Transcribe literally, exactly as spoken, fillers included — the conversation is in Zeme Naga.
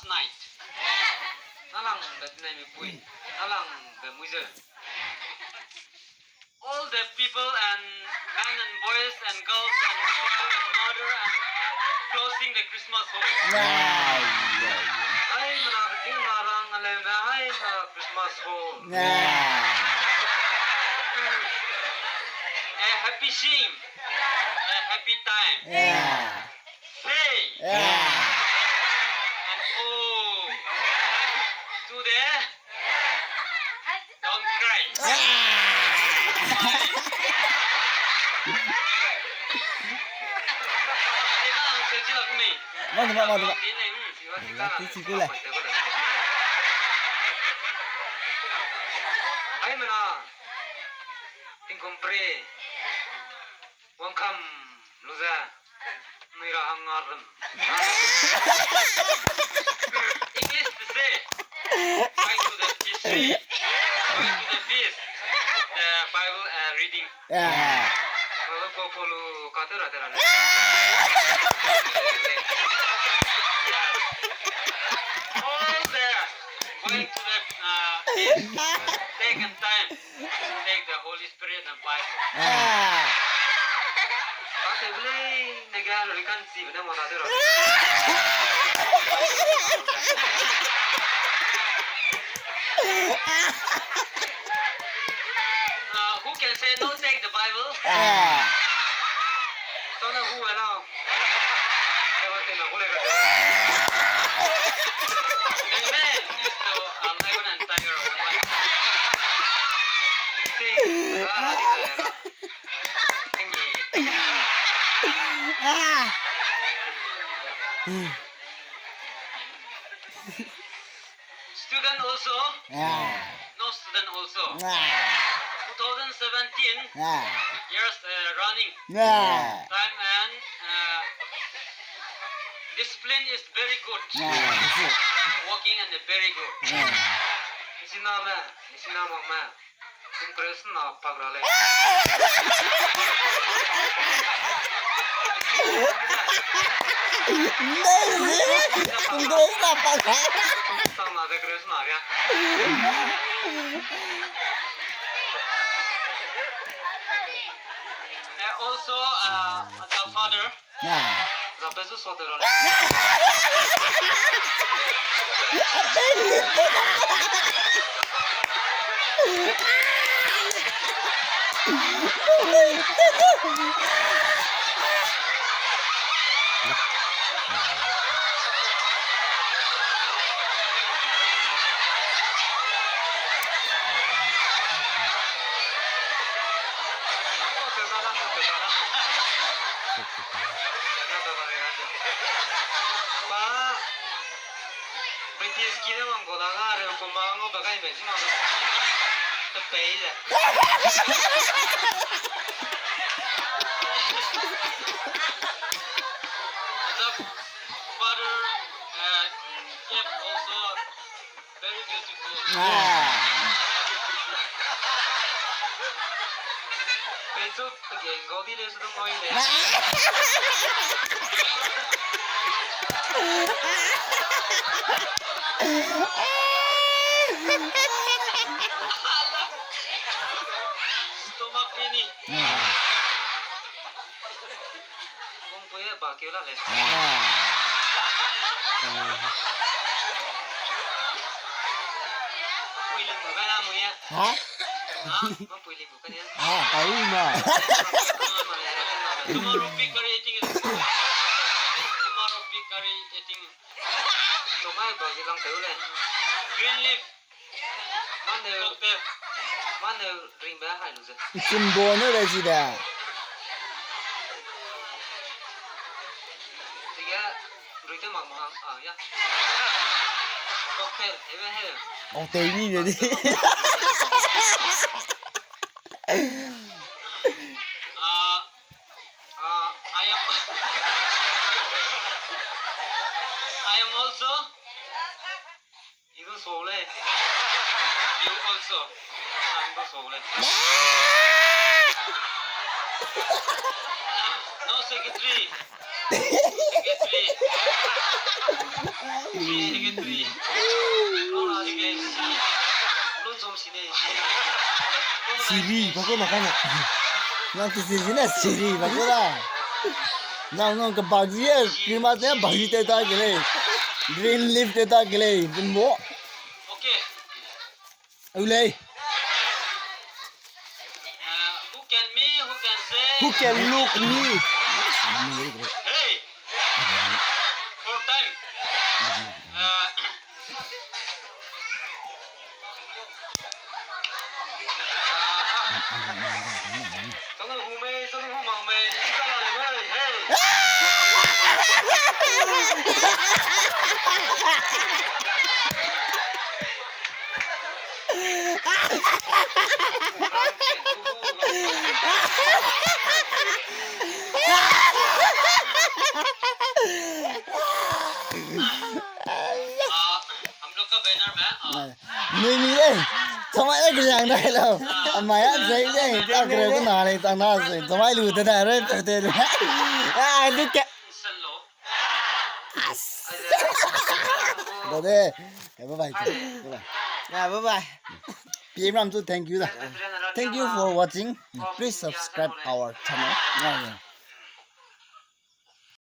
Night. Nalangbe tinei mipui, nalangbe muize. All the people and men and boys and girls and father and mother and closing the Christmas hall. Hai mena keting na rang aleume, hai mena Christmas hall. A happy sing, a happy time. Say. And oh, to the don't cry. Madu ma, madu ma. Ti si ku le. Hai mena. Tingkum pre. Wangkam lu ze, nui ra hang ngar rem. English to say, going to the history, going to the feast, the Bible, uh, reading. Bible ko polu kate ra te ra ne. Yes. All the going to the, uh, feast, take a time. Take the Holy Spirit and Bible. Ka te blei ne ga ri kan si bene mona de ro. Uh, who can say no take the Bible? Sana who wena? Amen. Is to, uh, lion and tiger or lion. Student also. No student also. Two thousand seventeen years, uh, running. Time and, uh, discipline is very good. Working and very good. Siname, sinamame. Tingkres na pak ra lei. Tingkres na pak ra. Sang na de kres na ria. Eh, also, uh, as a father, Pa, British ki ne wang ko la ga re ko ma ngo ba kai me si ma. Te pei le. Father, uh, Jeff also very beautiful. Pei chu pegeng gau di le su dong hoi le. Stomach pini. Bung pui e ba keu la le. Pui ling bu kai na mui e. Ha? Ha? Ma pui ling bu kai ni e. Ha, kai ma. Tomorrow pig curry eating. Tomorrow pig curry eating. Tomai ba ji lang teu le. Green leaf. Mane, mane ringbe hai lu ze. Ichimbo ne de ji de. Tige, rui te mak mahang, ah, ya. Cocktail, hebe he. Cocktail ni de di. Ah, ah, I am, I am also. You also. You also. I'm also. No secretary. Secretary. Siri, bako na kana. Nang tu siri na siri, bako da. Nang nang ka bagzi e, Christmas ne bagzi te ta gele. Green leaf te ta gele, bimbo. Okay. Ulei. Uh, who can me, who can say? Who can look me? Hey! Four time. Uh, Nui mi lei. Chamai lei keliang dai lau. Amai a zei lei. Ta kere ku na lei, ta na zei. Chamai lu te dai rei pe te. Ah, lu ke. Dade. Bye bye. Bye bye. Ah, bye bye. P M Ram tu thank you da. Thank you for watching. Please subscribe our channel. Ah, yeah.